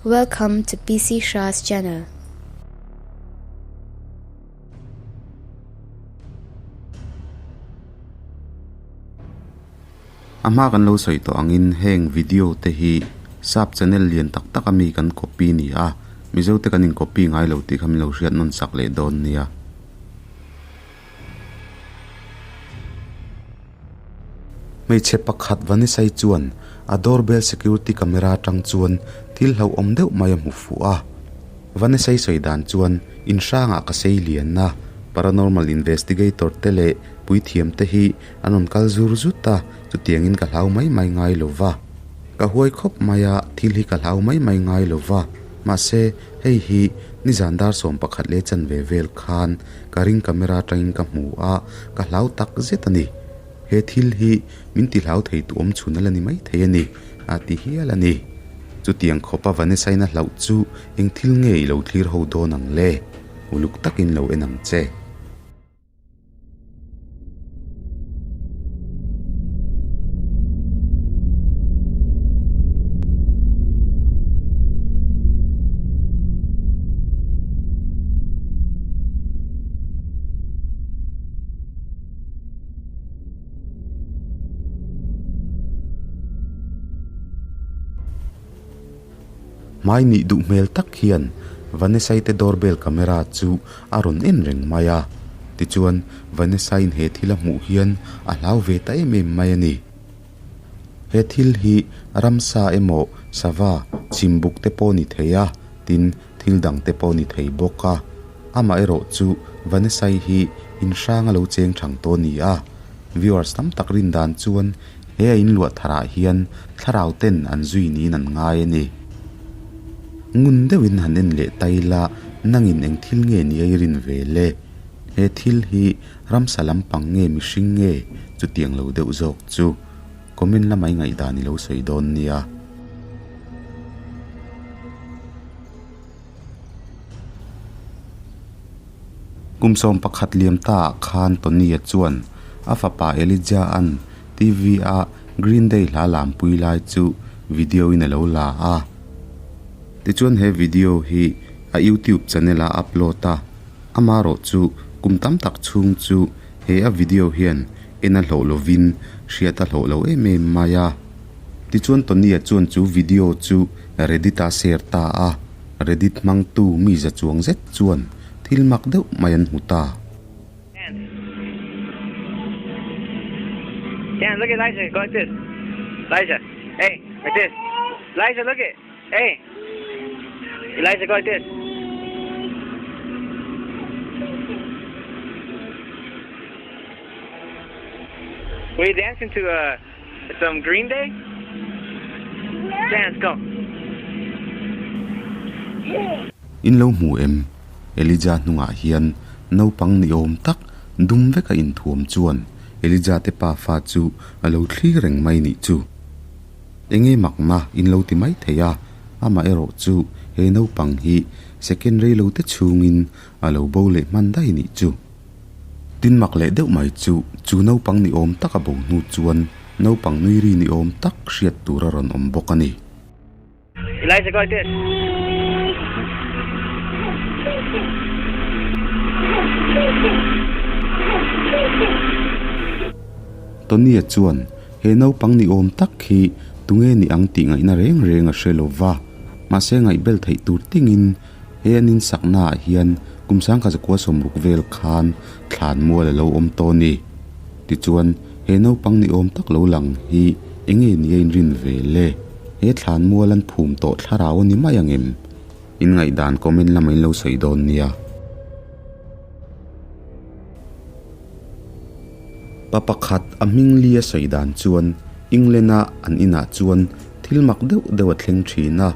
Welcome to PC Shah's channel. A hma kan lo sawi tawh angin heng video te hi sap channel lian tak tak ami kan copy ni a, Mizo te kan in copy ngai lo tih kha min lo hriat nawn sak leh dawn nia. Hmeichhe pakhat Vanessa-i chuan a doorbell security camera atang chuan thil hlauhawm deuh mai a hmu fuh a. Vanessa-i sawi dan chuan in hrangah ka sei lian a, paranormal investigator te leh puithiam te hi an rawn kal zur zut a, chutiangin ka hlau mai mai ngai lo va. Ka huai khawp mai a, thil hi ka hlau mai mai ngai lo va, mahse hei hi nizan dar 11 leh chanve vel khan Ka ring camera atangin ka hmu a, ka hlau tak zet a ni. He thil hi min ti hlau thei tu awm chhun a la ni mai thei a ni, a ti hial a ni. Chutiang khawpa Vanessa-in a hlauh chu eng thil nge i lo thlir ho dawn ang le? Uluk takin lo en ang che. Hmai nih duh hmel tak hian Vanessa-i te doorbell camera chu a rawn en reng mai a. Tichuan, Vanessa-in he thil a hmuh hian a hlau ve ta em em mai a ni. He thil hi ramsa emaw sava chhimbuk te pawh ni thei a, tin thil dang te pawh ni thei bawk a. Amaherawh chu Vanessa-i hi in hrang a lo cheng thang tawh a ni a. Viewers tam tak rin dan chuan he a inluah tharah hian thlarau ten an zui niin an ngai a ni. Ngun deuhin han en leh ta ila nangin eng thil nge ni a i rin ve le? He thil hi ramsa lampang nge mihring nge chutiang lo deuh zawk chu comment lamah i ngaihdan i lo sawi dawn nia. Kum 11 liam ta ah khan Tony-a chuan a fapa Elijah-a'n TV-a Green Day hla lampui lai chu video-in a lo la a. Tichuan he video hi a YouTube channel-ah a upload a. Amaherawh chu kum tam tak chhung chu he a video hian en a hlawh lovin hriat a hlawh lo em em mai a. Tichuan Tony-a chuan chu video chu Reddit-a share ta a, Reddit hmangtu mi za chuang zet chuan thil mak deuh mai an hmu ta. Dan, look at Liza, go like this. Liza, hey, like this. Liza, look at, hey. Eliza, go like this. Were you dancing to uh, some Green Day? Dance, go. In lo hmu em? Elijah hnungah hian naupang ni awm tak dum veka inthuam chuan Elijah te pafa chu a lo thlir reng mai nih chu. Enge makna in lo ti mai thei a, amaherawh chu he naupang hi second rei lo te chhungin a lo bo leh hman daih nih chu. Tin mak leh deuh mai chu, chu naupang ni awm tak a bo hnu chuan naupang nui ri ni awm tak hriat tur a rawn awm bawk a ni. Elijah go like this. Tony-a chuan he naupang ni awm tak hi tunge ni ang tih ngaihna reng reng a hre lo va, mahse ngaihbel theih tur tingin he an insaknaah hian kum sangkhat zakua 60 vel khan thlan mual a lo awm tawh a ni. Tichuan, he naupang ni awm tak lo lang hi enge ni a inrin ve le? He thlan mual an phum tawh thlarau a ni mai ang em? In ngaihdan comment lamah in lo sawi dawn nia. Pa pakhat a hming li a sawi dan chuan England-a an inah chuan thil mak deuh deuh a thleng thin a.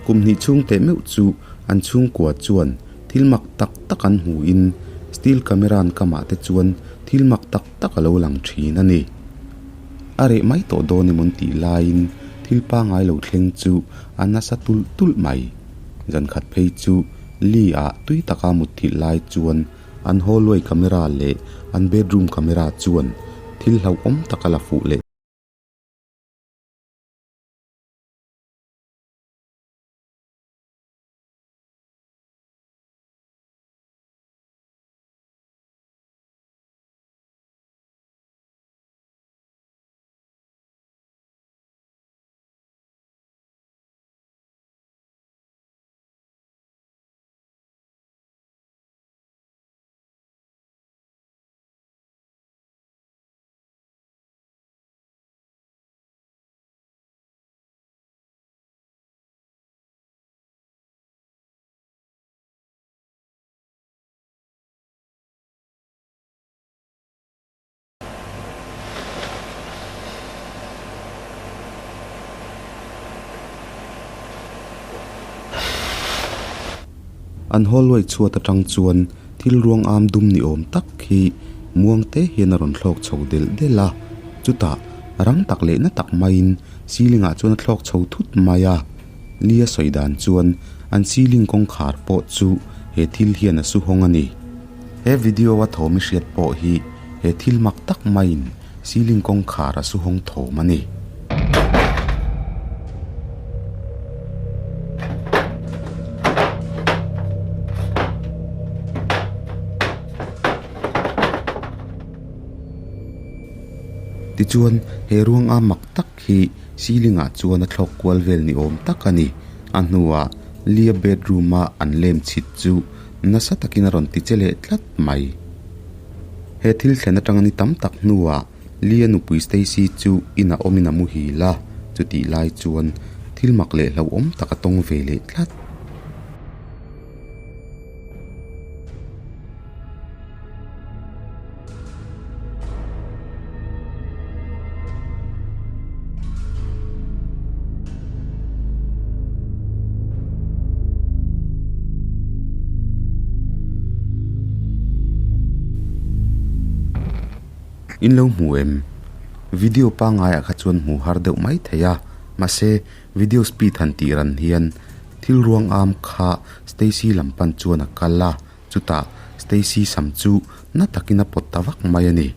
Kum hnih chhung teh meuh chu an chhungkua chuan thil mak tak tak an hmuhin steel camera an kamah te chuan thil mak tak tak a lo lang thin a ni. A reh mai tawh dawn emaw an tih laiin thil pangngai lo thleng chu a nasa tulh tulh mai. Zan khat phei chu Li ah tui taka mutthilh lai chuan an hallway camera leh an bedroom camera chuan thil hlauhawm tak a la fuh leh. An hallway chhuat atang chuan thil ruang am dum ni awm tak hi muang te hian a rawn thlawk chho delh delh a, chutah rang tak leh na tak maiin ceiling ah chuan a thlawk chho thut mai a, Lia sawi dan chuan an ceiling kawngkhar pawh chu he thil hian a su hawng a ni. He video a thawm i hriat pawh hi he thil mak tak maiin ceiling kawngkhar a su hawng thawm a ni. Tichuan, he ruang a mak tak hi ceiling ah chuan a thlawk kual vel ni awm tak a ni. A hnuah Lia bedroom a an lem chhit chu nasa takin a rawn ti che leh tlat mai. He thil thlen atanga ni tam tak hnuah Lia nupui Stacy chu inah awmin a muhil a, chutih lai chuan thil mak leh hlauhawm tak a tawng ve leh tlat. In lo hmu em? Video pangaiah kha chuan hmu har deuh mai thei a, mahse video speed han tih ran hian thil ruang am kha Stacy lam pan chuan a kal a, chutah Stacy sam chu na takin a pawt ta vak mai a ni.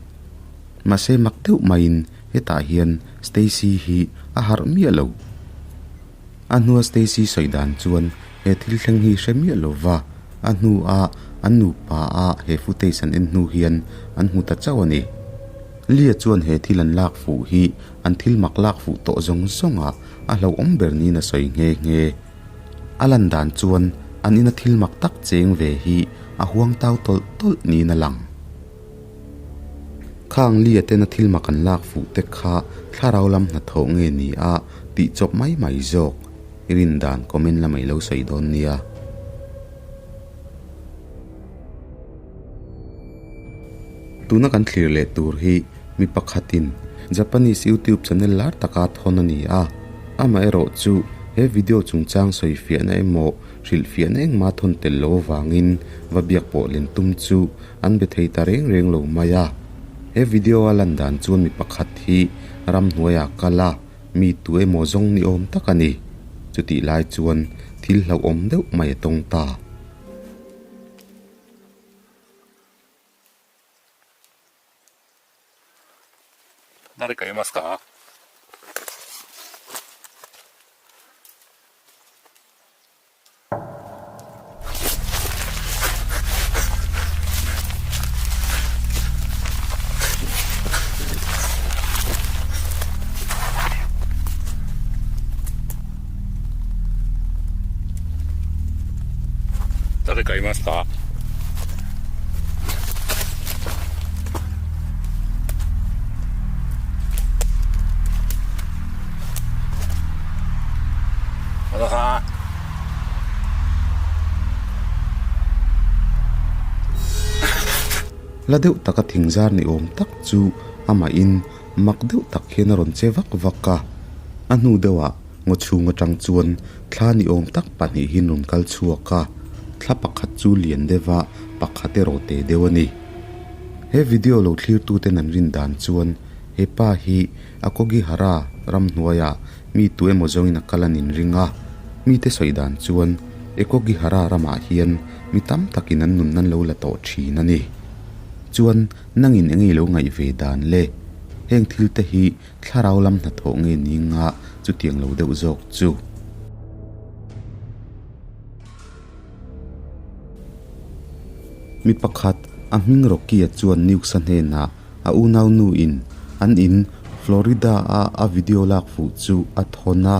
Mahse mak deuh maiin hetah hian Stacy hi a harh miah lo. A hnua Stacy sawi dan chuan he thil thleng hi hre miah lo va, a hnua an nupa a he footage an en hnu hian an hmu ta chauh a ni. Lia chuan he thil an lak fuh hi an thil mak lak fuh tawh zawng zawngah a hlauhawm ber niin a sawi nghe nghe. A lan dan chuan an ina thil mak tak cheng ve hi a huang tau tawlh tawlh niin a lang. Khang Lia tena thil mak an lak fuh te kha thlarau lam hnathawh nge ni a tih chawp mai mai zawk i rin dan comment lamah i lo sawi dawn nia. Tuna kan thlir leh tur hi mi pakhatin Japanese YouTube channel lar taka thawn a ni a, amaherawh chu he video chungchang sawi fiahna emaw hrilhfiahna engmah thawn tel lo avangin va biak pawh len tum chu an be thei ta reng reng lo mai a. He video a lan dan chuan mi pakhat hi ramhnuaiah kal a, mi tu emaw zawng ni awm tak a ni. Chutih lai chuan thil hlauhawm deuh mai a tawng ta. 誰かいますか誰かいますか和田さん La deuh taka thingzar ni awm tak chu amahin mak deuh tak hian a rawn che vak vak a, a hnu deuhah ngaw chhung atang chuan thla ni awm tak pahnihin rawn kal chhuak a, thla pakhat chu lian deuh a, pakhat erawh teh deuh a ni. He video lo thlir tuten an rin dan chuan he pa hi Akogihara ramhnuaiah mi tu emaw zawngin a kal an inring a, mite sawi dan chuan Ekogihara ramah hian mi tam takin an nun nan lo la tawh thin a ni. Chuan nangin eng ei lo ngaih ve dan le? Heng thil te hi thlarau lam hnathawh nge ni nga chutiang lo deuh zawk chu. Mi pakhat a hming Rocky-a chuan Nukes-a hnenah a unau nu in an in Florida-a a video lak fuh chu a thawn a.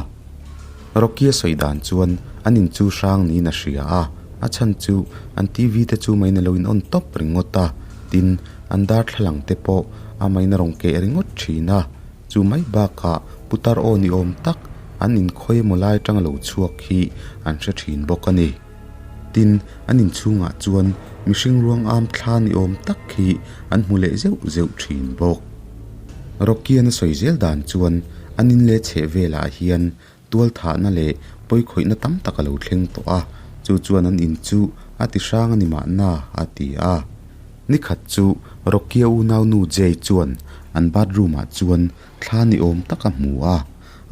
Rocky-a sawi dan chuan an in chu hrang niin a hria a, a chhan chu an TV te chu main a lo in on tawp ringawt a, tin an darthlalang te pawh a main a rawn keh ringawt thin a. Chu mai bakah putar aw ni awm tak an inkhawi emaw lai atanga lo chhuak hi an hre thin bawk a ni. Tin, an inchhungah chuan mihring ruang am thla ni awm tak hi an hmu leh zeuh zeuh thin bawk. Rocky-an a sawi zel dan chuan an in leh chheh velah hian tualthahna leh pawikhawihna tam tak a lo thleng tawh a, Chu chuan an in chu a ti hrang a ni mahna, a ti a. Ni khat chu Rocky-a unaunu Jay chuan an bathroom ah chuan thla ni awm tak a hmu a,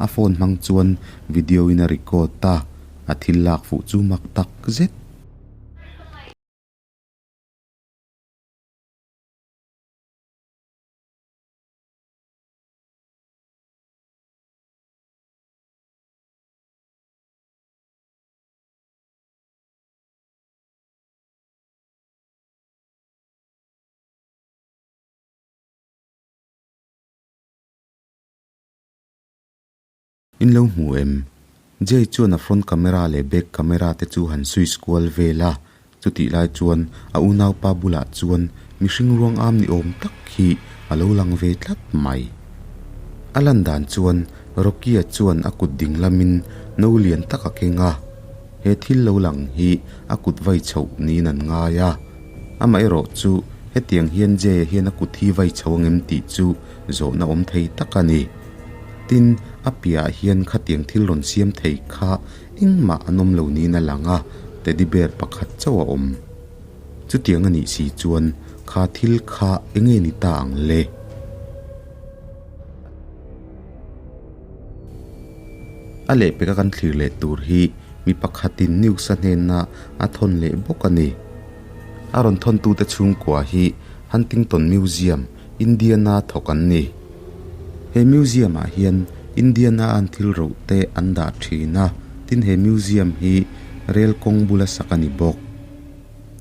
a phone hmang chuan video in a record a, a thil lak fuh chu mak tak zet. In lo hmu em? Jay chuan a front camera leh back camera te chu han switch kual vel a, chutih lai chuan a unaupa bulah chuan mihring ruang am ni awm tak hi a lo lang ve tlat mai. A lan dan chuan Rocky-a chuan a kut ding lamin no lian tak a keng a, he thil lo lang hi a kut vai chhoh niin an ngai a. Amaherawh chu hetiang hian Jay-a hian a kut hi vai chho angem tih chu zawhna awm thei tak a ni. Tin, a piahah hian khatiang thil rawn siam thei kha engmah an awm lo niin a lang a, teddy bear pakhat chauh a awm. Chutiang a nih si chuan kha thil kha enge ni ta ang le? A lehpeka kan thlir leh tur hi mi pakhatin news a hnena a thawn leh bawk a ni. A rawn thawntute chhungkua hi Huntington Museum, Indiana thawk an ni. He museum ah hian Indiana an thil roh te an dah thin a, tin he museum hi rel kawng bula sak a ni bawk.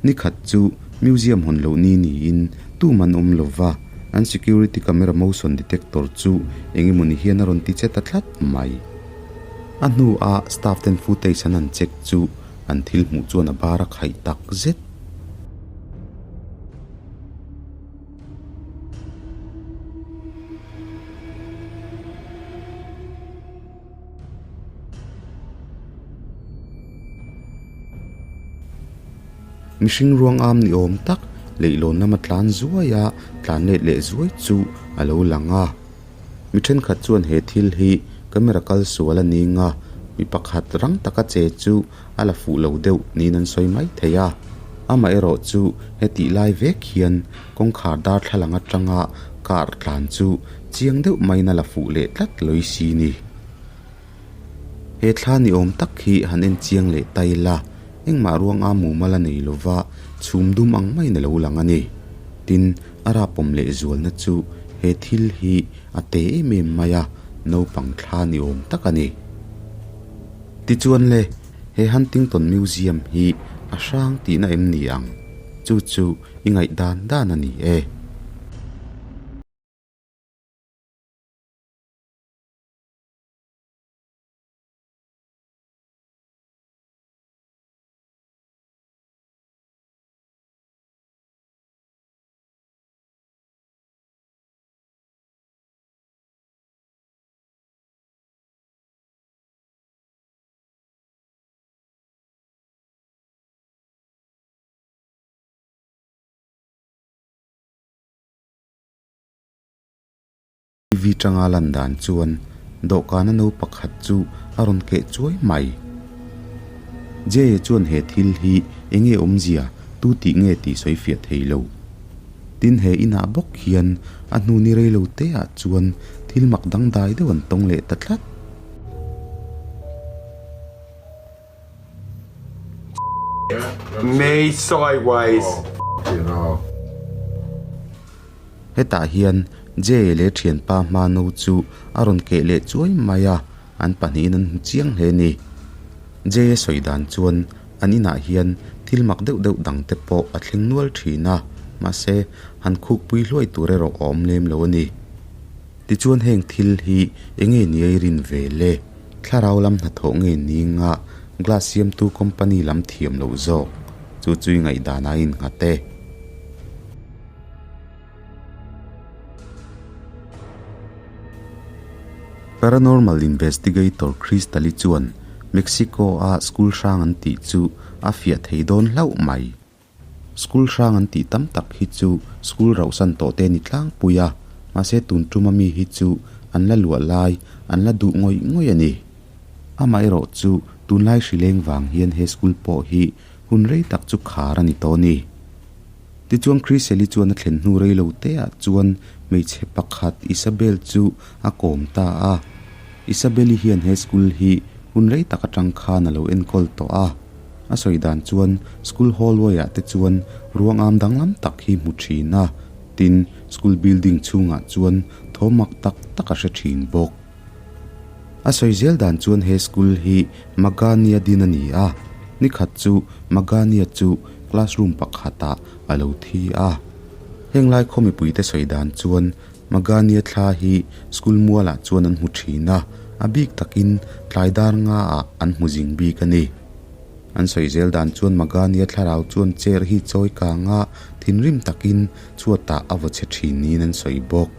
Ni khat chu museum hawn loh ni niin tum an awm lo va, an security camera motion detector chu eng emawni hian a rawn ti che ta tlat mai. A hnu a staff ten footage an han check chu an thil hmuh chuan a bar a khaih tak zet. Mihring ruang am ni awm tak leihlawn lama tlan zuai a, tlan let leh zuai chu a lo lang a. Mi thenkhat chuan he thil hi camera kal sual a ning a, mi pakhat rang taka che chu a la fuh lo deuh niin an sawi mai thei a. Amaherawh chu hetih lai vek hian kawngkhar darthlalang atanga car tlan chu chiang deuh maiin a la fuh leh tlat lawih si ni. He thla ni awm tak hi han en chiang leh ta ila, engmah ruanga mumal a nei lova chhum dum ang maiin a lo lang a ni. Tin, a rapawm leh zualna chu he thil hi a te em em mai a, naupang thla ni awm tak a ni. Tichuan le, he Huntington Museum hi a hrang tihna em ni ang? Chu chu i ngaih dan dan a ni e. TV tanga lan dan chuan dawhkana no pakhat chu a rawn keh chuai mai. Jay-a chuan he thil hi eng nge awmzia tu tih nge tih sawi fiah thei lo. Tin he inah bawk hian a hnu ni rei lo te ah chuan thil mak dangdai deuh an tawng leh ta tlat. Me sideways. Hetah hian Jay leh thianpa hma no chu a rawn keh leh chuai mai a, an pahnihin an hmu chiang hle a ni. Jay a sawi dan chuan an inah hian thil mak deuh deuh dang te pawh a thleng nual thin a, mahse han khukpui hluai tur erawh a awm lem lo a ni. Tichuan heng thil hi enge ni a i rin ve le? Thlarau lam hnathawh nge ni nga glass siamtu company lam thiam loh zawk chu chu i ngaihdan a innghat e. Paranormal investigator Crystal-i chuan Mexico-a school hrang an tih chu a fiah thei dawn hlauh mai. School hrang an tih tam tak hi chu school rauhsan tawh te a ni tlangpui a, mahse tun tuma mi hi chu an la luah lai, an la duh ngawih ngawih a ni. Amaherawhchu tunlai hrileng vang hian he school pawh hi hun rei tak chu khar a ni tawh a ni. Tichuan Chriselle-i chuan a thlen hnu rei lo te ah chuan hmeichhe pakhat Isabel chu a kawm ta a. Isabel-i hian he school hi hun rei tak atang khan a lo enkawl tawh a. A sawi dan chuan school hallway ah te chuan ruang am danglam tak hi hmu thin a, tin school building chhungah chuan thawm mak tak tak a hre thin bawk. A sawi zel dan chuan he school hi Magania din a ni a, nikhat chu Magania chu classroom pakhatah a lo thi a. Heng lai khaw mipuite sawi dan chuan Magania thla hi school mualah chuan an hmu thin a, a bik takin tlai dar ngaah an hmu zing bik a ni. An sawi zel dan chuan Magania thlarau chuan chair hi chawi kanga thinrim takin chhuatah a vaw chhe thin niin an sawi bawk.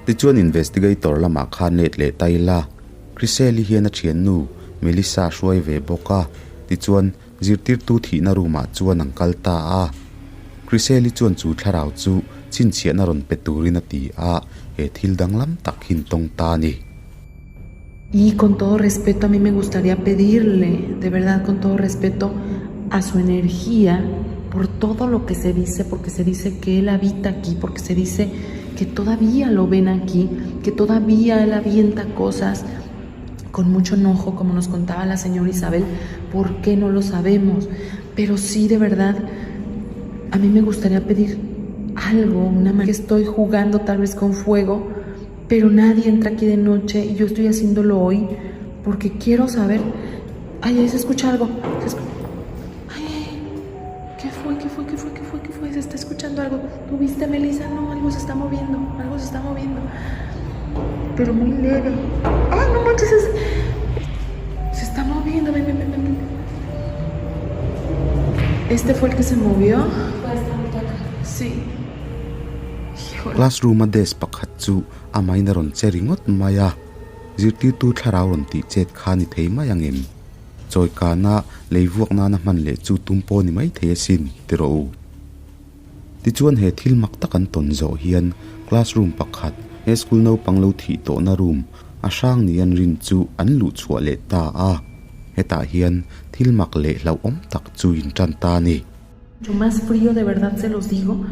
Tichuan investigator lamah khan let leh ta ila, Chriselle-i hian a thiannu Melissa a hruai ve bawk a, tichuan zirtirtu thihna room ah chuan an kal ta a. Chriselle-i chuan chu thlarau chu chhinchhiahna rawn pe turin a ti a, he thil danglam tak hi an tawng ta a ni. Y con todo respeto a mí me gustaría pedirle, de verdad con todo respeto, a su energía por todo lo que se dice, porque se dice que él habita aquí, porque se dice que todavía lo ven aquí, que todavía él avienta cosas con mucho enojo, como nos contaba la señora Isabel, ¿por qué no lo sabemos? Pero sí, de verdad, a mí me gustaría pedir algo, una manera que estoy jugando tal vez con fuego, pero nadie entra aquí de noche y yo estoy haciéndolo hoy porque quiero saber. Ay, ahí se escucha algo. Se Ay, ¿qué fue? ¿Qué fue? ¿Qué fue? ¿Qué fue? ¿Qué fue? Se está escuchando algo. ¿Tú viste, Melissa? No, algo se está moviendo. Algo se está moviendo. Pero muy leve. ¡Ay, no manches! Se está moviendo. Ven, ven, ven, ven. ¿Este fue el que se movió? Sí. Classroom a desk pakhat chu a main a rawn che ringawt mai a, zirtirtu thlarau rawn tih chet kha ni thei mai ang em? Chawi kana lei vuak nana hman leh chu tum pawh ni mai thei asin ti rawh u. Tichuan he thil mak tak an tawn zawh hian classroom pakhat he school naupang lo thih tawhna room a hrang ni an rin chu an luh chhuah leh ta a, hetah hian thil mak leh hlauhawm tak chu intan ta a ni. Mucho más frío, de verdad se los digo,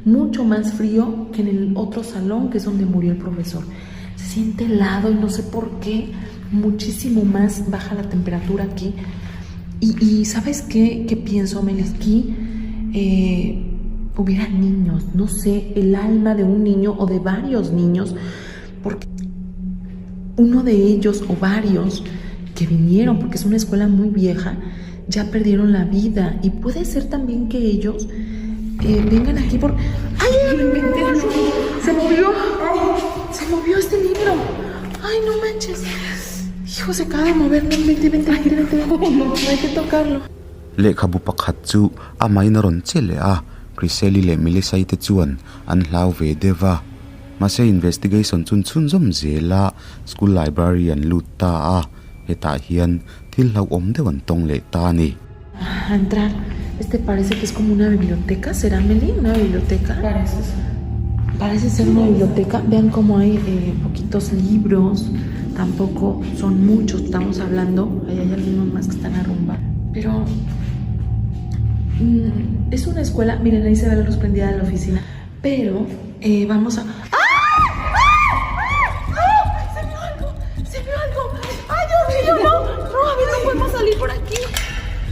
mucho más frío que en el otro salón, que es donde murió el profesor. Se siente helado y no sé por qué, muchísimo más baja la temperatura aquí. Y, y ¿sabes qué, qué pienso, Melis? Aquí eh, hubiera niños, no sé, el alma de un niño o de varios niños, porque uno de ellos o varios que vinieron, porque es una escuela muy vieja, ya perdieron la vida. Y puede ser también que ellos eh, vengan aquí por... ¡Ay, Se movió! ¡Se movió este libro! ¡Ay, no manches! Hijo, se acaba de mover. No, vente, vente, vente, vente. No, hay que tocarlo. Lehkhabu pakhat chu a main a rawn che leh a, Chriselle-i leh Melissa-i te chuan an hlau ve deuh a. Mahse investigation chun chhunzawm zela school library an lut ta a, hetah hian thil hlauhawm deuh an tawng leh ta a ni. A entrar, este parece que es como una biblioteca, será Meli? Una biblioteca? Parece ser. Parece ser una biblioteca. Vean cómo hay eh, poquitos libros, tampoco son muchos, estamos hablando. Ahí hay algunos más que están arrumbados. Pero mm, es una escuela, miren, ahí se ve la luz prendida de la oficina. Pero eh, vamos a... ¡Ah! ¡Ah! ¡Ah! ¡Se vio algo! ¡Se vio algo! ¡Ay, Dios mío! ¡No! ¡No! A ver, no podemos salir por aquí.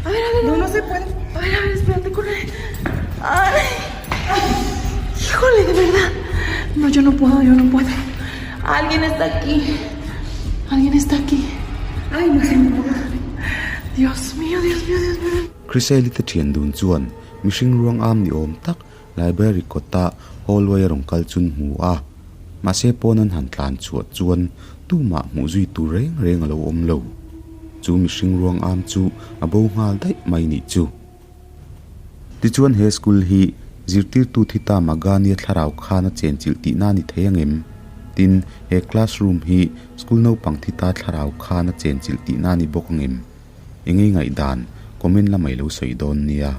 A ver, a ver. No, no se puede. A ver, a ver, espérate, corre. ¡Ay! ¡Híjole, de verdad! No, yo no puedo, yo no puedo. Alguien está aquí. Alguien está aquí. Ay, no se me movió. Dios mío, Dios mío, Dios mío. Chriselle-i te thian dun chuan mihring ruang am ni awm tak Library kawta hallway a rawn kal chun hmu a, mahse pawn an han tlan chhuah chuan tumah hmuh zui tur reng reng a lo awm lo. Chu mihring ruang am chu a bo nghal daih mai nih chu. Tichuan he school hi zirtirtu thi ta Magania thlarau khan a chenchilh tihna a ni thei ang em? Tin, he classroom hi school naupang thi ta thlarau khan a chenchilh tihna a ni bawk ang em? Engei ngaihdan comment lamah i lo sawi dawn nia.